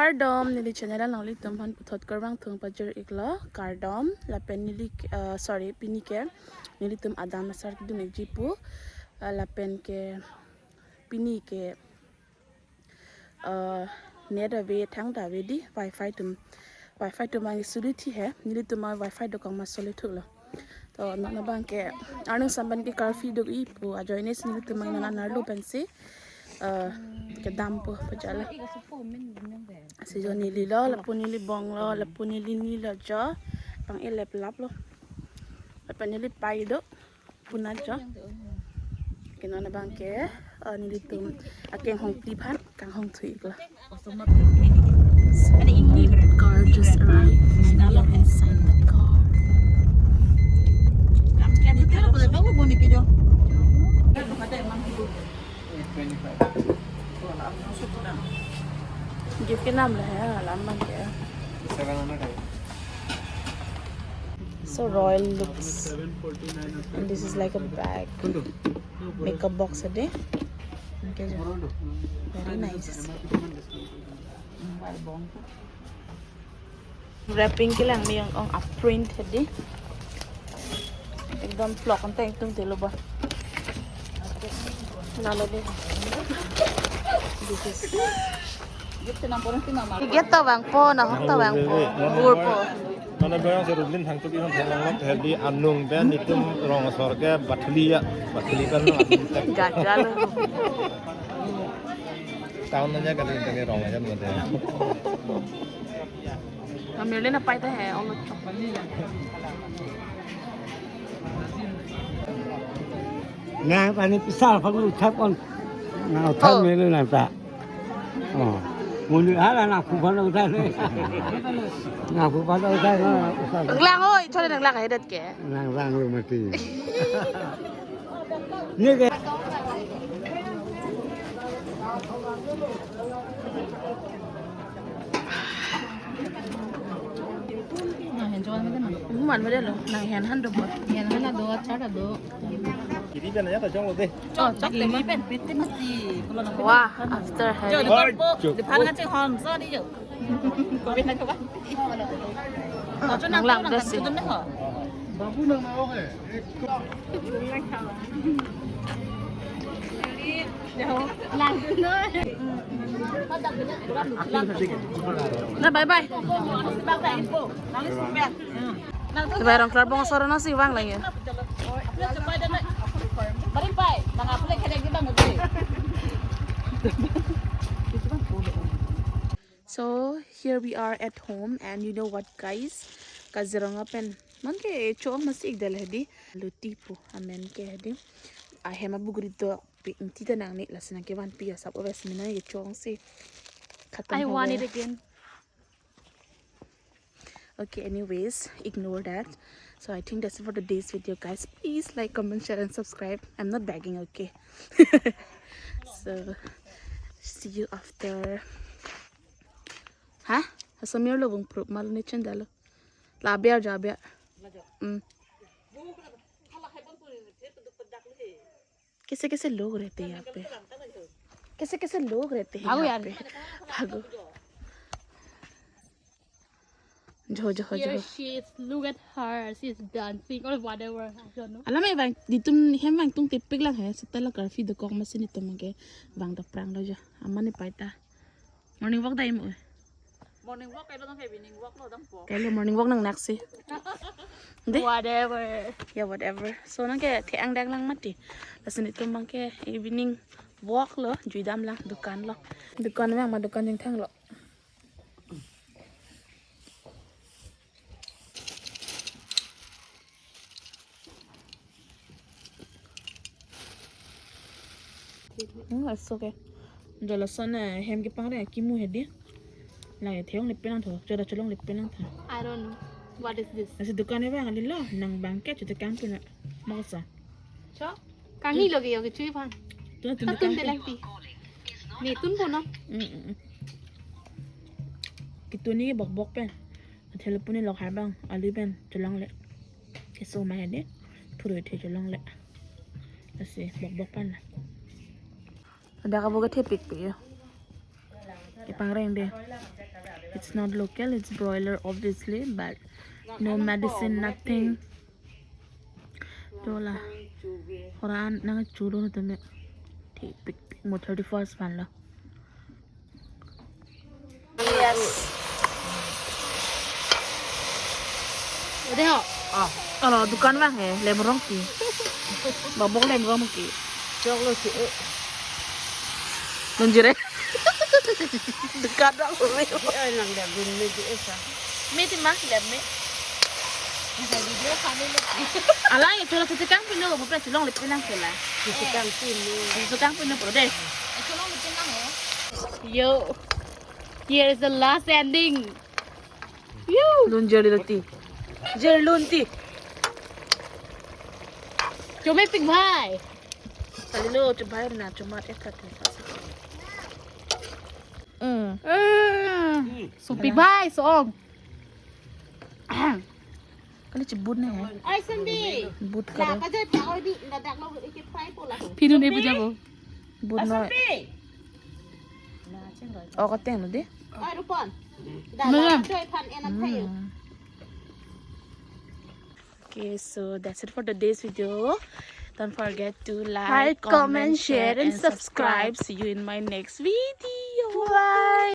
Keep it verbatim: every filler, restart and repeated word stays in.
Kardom, neli channel along ilitum aphan puthot kardom thum pajir iklo. Kardom, lapen neli, eh, sorry, pini ke nelitum adam asar kedun ikji pu, eh, lapen ke pini ke, eh, net ave, thangta ave dei, wifi atum, wifi atum ang suluthi he, nelitum a wifi dokok ma suluthuklo. To non abang ke arnung samban ke curfew do-i pu ajoine si nelitum ang non arlo pensi, eh, kedam pu pajala. Si jo neli lo, lapu neli bong lo, lapu neli ni lo jo, pang-e lap lap lo. Lapu neli pai do, puna jo. Ke non abang ke, eh, nelitum akeng hongpli aphan kanghong thu iklo. Car just arrived. We are inside the car. Gift ke nam le hai, alam man ke. Seven hundred hai. So royal looks. And this is like a bag. Makeup box ade. Okay, jo. Very nice. Wrapping ke lang me ong a print ade. Ekdom plok ante tung telo ba. Nalo de. This is Get to bang po, na hok to bang po. Bur po. Mane bang se rublin thang tupi hon thang lang hedi anung pen itum rong asor ke bathli ya, bathli kan lo atum tek. Gagal. Town na ja kali tang rong aja mate. Kami le na pai ta hai, olo. Nang pani pisal phang lu thap kon. Nang thap Oh. Melu nang ta. Oh. Mulu hala nang phu phang lu thap. Nang phu phang lu thap, nang phu phang. Nang lang oi, chole nang lang hai dat ke. Nang lang lu mati. Ni ke. Nang hen joan mede nang. Man mede lo, nang hen han do bo. Hen han do, acha do. Kiri pen ya ta jong lo de. Oh, chak le ma. Kiri pen pit mesti. Wah, after having. Jo, di pan po. Di pan ngaceng hon, so di jo. Ko bin na ko ba. Nang lang das si. Babu nang na ho. Na bye bye. Bye bye, rong klar bong asor nasi vang lang ya. So here we are at home, and you know what, guys? Kaziranga pen man ke chong masi ik dal hedi. Luti pu amen ke hedi. Ahem abugri to pi inti ta nang ni lasi nang kevan pi asap oves mina ye chong si. Khatam I ho want gaya. It again. Okay, anyways, ignore that. So I think that's it for today's video, guys. Please like, comment, share, and subscribe. I'm not begging, okay? So see you after. Hah? Asamir lo bung proof malu ni chenda lo. La biar ja biar. Hmm. कैसे कैसे लोग रहते हैं यहाँ पे, कैसे कैसे लोग रहते हैं भागो यहाँ यार। पे। भागो। जो, जो, जो। Here she is. Look at her. She's dancing or whatever. I don't know. Alam e bang, ditum hem bang tung tipik lang he. Setelah curfew dokok masi netum ke bang doprang lo jo. Aman ni paita. Morning walk dai mo. Morning walk kailo nang ke evening walk lo dam po. Kailo morning walk nang naksi. De? Whatever. Ya, whatever. So nang ke the-ang dang lang mati. Lasi netum bang ke evening walk lo, jui dam lang dukan lo. Dukan bang ma dukan jingthang lo. Hmm, it's okay. Jalason na hem kepangre akimu hedi. Lagi theong le penang tho, choda cholong le penang tho. I don't know. What is this? Asi dukan e bang ali lo, nang bang ke chuti kan tu na. Mau sa. Cho? Kangni lo ke yo ke chui pan. Tu na tun Tatun de. Te lang pi. Ni tun po no? Mm, mm, mm. Kitu ni bok bok pen. Athelo puni lok hai bang, ali pen cholong le. Keso ma hedi, phurui the cholong le. Asi bok bok pan la. Ada ka boga thepik pi yo. Ipang reng de. It's not local, it's broiler, obviously, but no medicine, nothing. Dola. Horan nang chulo na tame. Thik pik pik mo thirty-first man lo. Yes. Ode ho. Ah. Alo, dukan bang he, lemrong ki. Babok lemrong ki. Chok lo si, eh. Lunjire. Dukan bang. Eh, nang le gun me di esa. Me di ma, le me. Video kami lo. Ala, ya, cholo, chutang pino, mo pula chulong le pinang chula. Chutang pino. Chutang pino, pro deh. Chulong le pinang, eh. Yo. Here is the last ending. Yo. Lun jer lo ti. Jer lun ti. Chome pik bhai. Kalilo, chom bhai na, chom mat ek khat. Mm. Mm. So pik bhai, so ong. Kali chibut ne hai. Ai, Sandy. But la karo. Ka jai pa oi di, na dak lo, iki fry po la. Pinu ne puja bo. But no. Ai, Sandy. Oh, kateng lo de. Ai, Rupon. Da, Mama. La ka jai pan enam thayo. Mm. Okay, so that's it for today's video. Don't forget to like, like, comment, comment, share, share, and and subscribe. Subscribe. See you in my next video. Bye.